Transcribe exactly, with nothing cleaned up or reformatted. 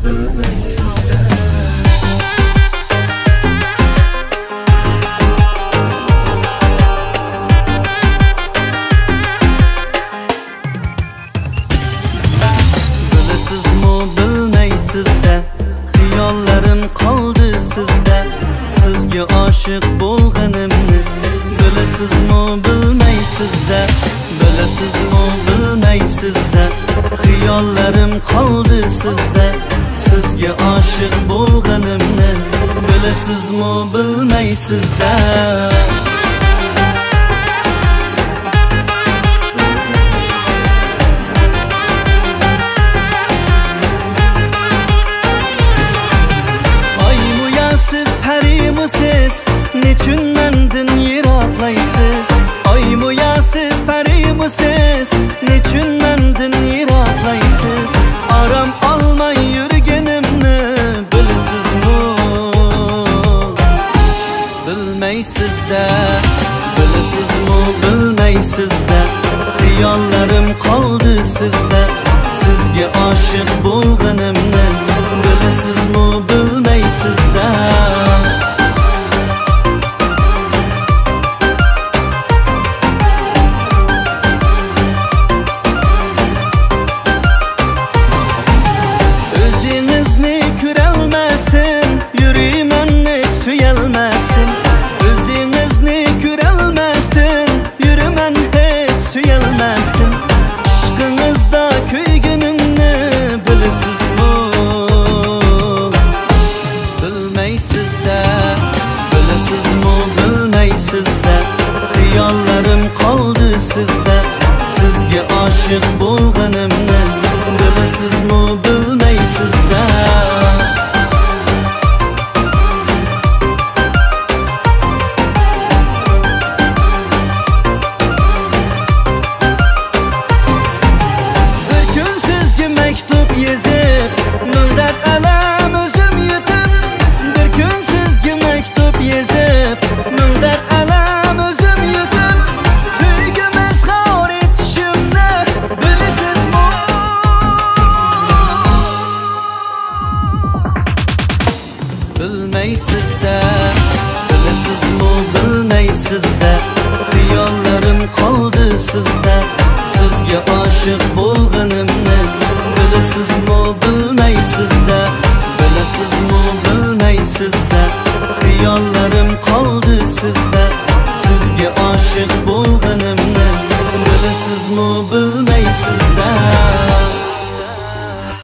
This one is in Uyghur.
بىلمەيسىز-دە. بىلىسىزمۇ، بىلمەيسىز-دە، خىياللىرىم قالدى سىزدە. سىزگە ئاشىق بولغىنىمنى بىلىسىزمۇ، بىلمەيسىز-دە، بىلىسىزمۇ، بىلمەيسىز-دە، خىياللىرىم قالدى سىزدە. سىزگە ئاشىق بولغىنىمنى بىلىسىزمۇ، بىلمەيسىز-دە. ئايمۇ يا سىز، پەرىمۇ سىز، نېچۈن مەندىن يىراقلايسىز؟ ئايمۇ يا سىز، پەرىمۇ سىز، نېچۈن مەندىن يىراقلايسىز؟ ئارام ئالماي يۈرگىنىمنى بىلىسىزمۇ؟ بىلمەيسىز-دە، بىلىسىزمۇ، بىلمەيسىز-دە، خىياللىرىم قالدى سىزدە. سىزگە ئاشىق بولغىنىمنى بىلىسىزمۇ، بىلمەيسىز-دە. ئۆزىڭىزنى كۆرەلمەستىن، يۈرىمەن ھېچ سۆيەلمەستىن. ئۆزىڭىزنى كۆرەلمەستىن، يۈرىمەن ھېچ سۆيەلمەستىن. ئىشقىڭىزدا كۆيگىنىمنى بىلىسىزمۇ؟ بىلمەيسىز-دە، بىلىسىزمۇ، بىلمەيسىز-دە، خىياللىرىم قالدى سىزدە. سىزگە ئاشىق بولغىنىمنى بىلىسىزمۇ، بىلمەيسىز-دە.